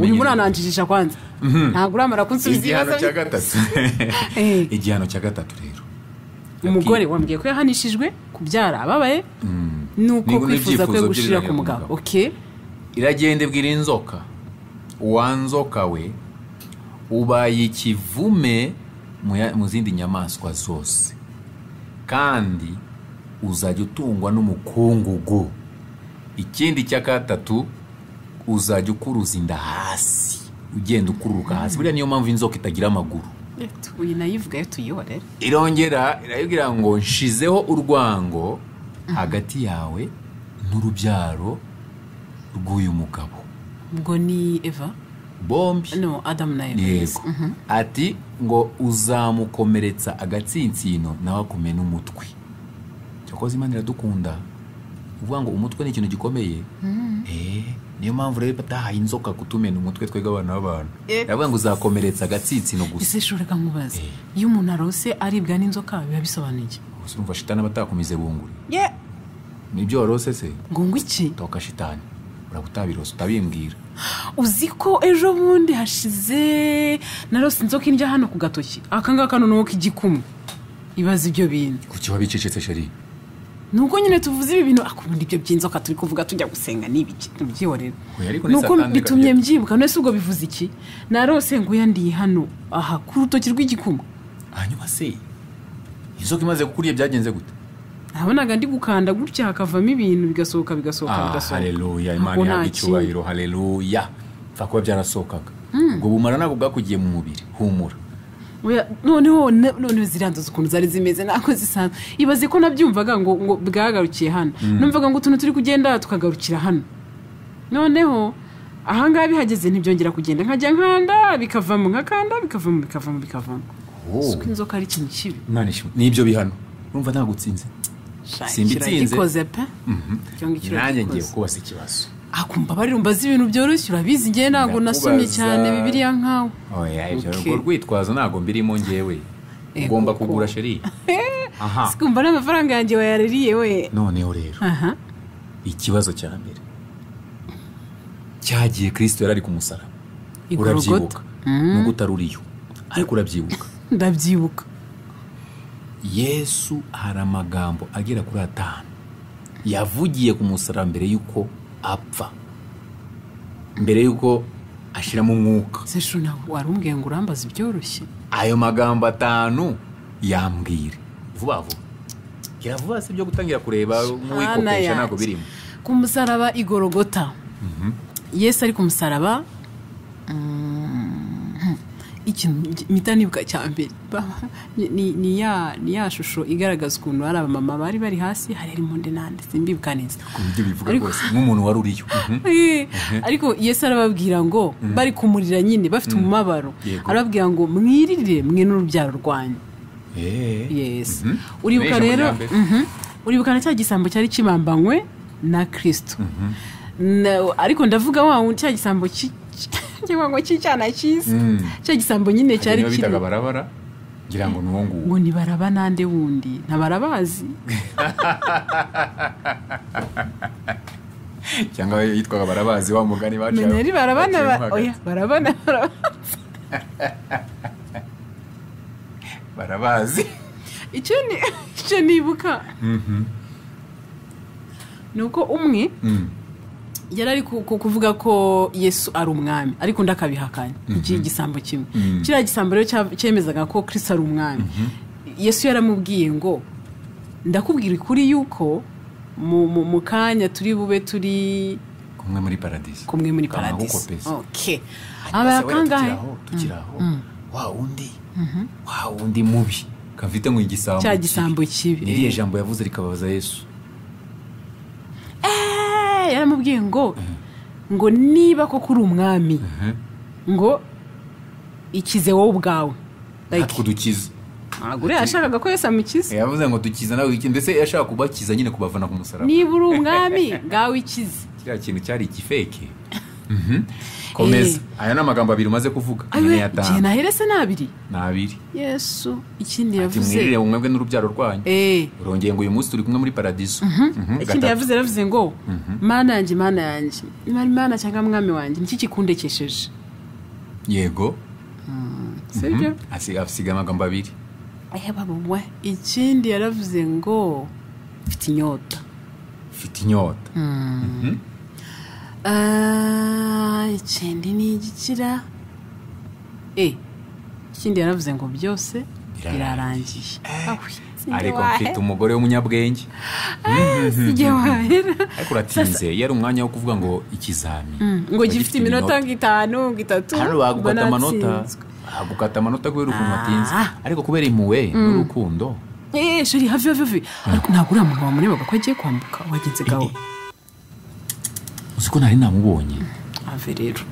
Urimo urananjijisha kwanza, ntabwo uramara kunsubiza Igihano ibibazo. cya gatatu. Igihano cya gatatu rero, Umugore wambwiye ko yahanishijwe kubyara ababaye, nuko Ni kwifuza kwe n'ibyifuzo gushira bye ku mugabo. ku mugabo. Okay. Iragenda ibwira inzoka: "Wa nzoka we, ubaye ikivume mu zindi nyamaswa zose, kandi uzajya utungwa n'umukungugu. Ikindi cya gatatu, uzajya ukuruza inda hasi, ugenda ukururuka hasi." Buriya niyo mpamvu inzoka itagira amaguru. Uyu nayivuga yo tuyihorere. Irongera irayibwira ngo: "Nshizeho urwango hagati yawe n'urubyaro rw'uyu mugabo." Ubwo ni Eva? Bombi. No, Adamu na Eva. Yego. Ati ngo uzamukomeretsa agatsinsino, nawe akumena umutwe. Cyakoze Imana iradukunda. Uvuga ngo umutwe ni ikintu gikomeye. Niyo mpamvu rero batahaye inzoka kutumena umutwe twebwe abana b'abantu. Iravuga ngo uzakomeretsa agatsinsino gusa. Ese shuri, reka nkubaze, iyo umuntu arose aribwa n'inzoka biba bisobanuye iki? Gusa urumva shitani aba atakumize bunguri. Nibyo warose se? Ngo iki? Toka shitani, uraba utabirose utabimbwira. Uzi ko ejo bundi hashize narose inzoka indya hano ku gatoki aka ngaka, noneho k'igikumwe? Ibaze ibyo bintu. Kuki wabicecetse, chérie? Nuko nyine tuvuze ibi bintu, akubundi ibyo by'inzoka turi kuvuga tujya gusenga n'ibiki, tubyihorere. Oya, ariko ni Nuko Satani bitumye reka. mbyibuka. None se ubwo bivuze iki? Narose ngo yandiye hano aha ku rutoki rw'igikumwe. Hanyuma se inzoka imaze kukuriye byagenze gute? Nabonaga ndi gukanda gutya hakavamo ibintu, bigasohoka, bigasohoka, bigasohoka. Haleluya, Imana Ntabwo ihabwa nta icyubahiro. Haleluya. Pfa kuba byarasohokaga, ubwo bumara ntabwo bwakugiye mu mubiri, humura. Oya, noneho ziriya nzozi ukuntu zari zimeze ntabwo zisanzwe. Ibaze ko nabyumvaga ngo bwagarukiye hano, numvaga ngo utuntu turi kugenda tukagarukira hano, noneho ahangaha bihageze ntibyongera kugenda, nkajya nkanda bikavamo, nkakanda bikavamo, bikavamo, bikavamo. Oh. Si ko inzoka ari ikintu kibi? Imana ishimwe, n'ibyo bihano urumva ntagutsinze. Sha, Simbitsinze. kiragikoze pe. Icyo ngicyo Nanjye ngiye uragikoze. kubaza ikibazo. Akumva bari mbaza ibintu byoroshye. Urabizi ngewe ntabwo nasomye Ndakubaza. cyane Bibiliya nkawe. Oya, ibyo Okay. urwo rwitwazo ntabwo mbirimo ngewe. Ugomba Koko. kugura, chérie, aha. Sikumva n'amafaranga yanjye wayaririye we. Noneho rero, Aha. ikibazo cya mbere cyagiye Kirisito yari ari ku musaraba. Igorogota. Urabyibuka, nubwo utari uriyo, ariko urabyibuka. Ndabyibuka. Yesu hari amagambo agera kuri atanu yavugiye ku musaraba mbere y'uko apfa, mbere y'uko ashyiramo umwuka. Se shu, nawe wari umbwiye ngo urambaza ibyoroshye. Ayo magambo atanu yambwire vuba vuba. Gira vuba, si ibyo gutangira kureba nk'uwikopesha, ntabwo birimo. Ku musaraba Igorogota, Yesu ari ku musaraba, ikintu mpita nibuka cya mbere ni ya shusho igaragaza ukuntu hari abamama bari bari hasi, hari harimo undi nande simbibuka neza. Ku buryo bivuga Ariko- rwose nk'umuntu wari uriyo. Ariko Yesu arababwira ngo, bari kumurira nyine bafite umubabaro, arababwira ngo: "Mwiririre mwe n'urubyaro rwanyu." Yes. Uribuka Ni ijambo rero rya mbere. Uribuka na cya gisambo cyari kibambanywe na Kristo. Ariko ndavuga wa wundi, cya gisambo cyangwa ngo cy'icyana cyiza, cya gisambo nyine cyari Niyo kiri bitaga Barabara, ngira ngo ni uwo nguwo. Ngo ni Baraba nande wundi ntabarabazi. Cyangwa yitwaga Barabazi, wa mugani baciye Menya ari Baraba na baciyemo hagati. Oya, Baraba na Barabazi. Barabazi. Icyo nibuka ni uko umwe yari ari kuvuga ko Yesu ari umwami, ariko undi akabihakanya. Iki gisambo kimwe, kiriya gisambo rero cyemezaga ko Kristo ari umwami, Yesu yaramubwiye ngo: "Ndakubwira ukuri yuko mu kanya turi bube turi kumwe muri paradiso." Kumwe muri paradiso. Kamagukopeza. Okay. Hanyuma Aba se wenda kangahe? tukiri aho, wa wundi mubi kavite ngo igisambo Cya kibi. gisambo kibi. Ni irihe jambo yavuze rikababaza Yesu? Yaramubwiye ngo niba koko uri umwami, ngo ikize wowe ubwawe. Like, Natwe dukize. Ntabwo uriya yashakaga ko Yesu amukiza. Yavuze ngo dukize nawe iki, mbese yashaka kubakiza nyine, kubavana ku musaraba. Niba uri umwami, ngawe ikize. Kiriya kintu cyari igifeke. Komeza. Aya ni amagambo abiri umaze kuvuga. Ayiwe, naherese ni abiri. Ni abiri. Yesu, ikindi yavuze. Ati mwirire mwebwe n'urubyaro rwanyu. Urongeye ngo uyu munsi turi kumwe muri paradiso. Ikindi yavuze ngo Mana yanjye, Mana yanjye, Mana cyangwa mwami wanjye, niki kikundekesheje? Yego. Sibyo? Asiga amagambo abiri. Ikindi yaravuze ngo mfite inyota. Mfite inyota. Ikindi ni igikira. Ikindi yaravuze ngo byose birarangiye. Ariko mfite umugore w'umunyabwenge. Sijye wahera. Ariko uratinze, yari umwanya wo kuvuga ngo ikizami. Ngo gifite iminota 5, 3. Hano bagukata amanota. Bagukata amanota kubera ukuntu atinze. Ariko kubera impuhwe n'urukundo. Sheri hafi. Ariko ntabwo uriya muntu wamurebaga ko agiye kwambuka wagenze gaho. Uzi ko nari namubonye. Ave rero.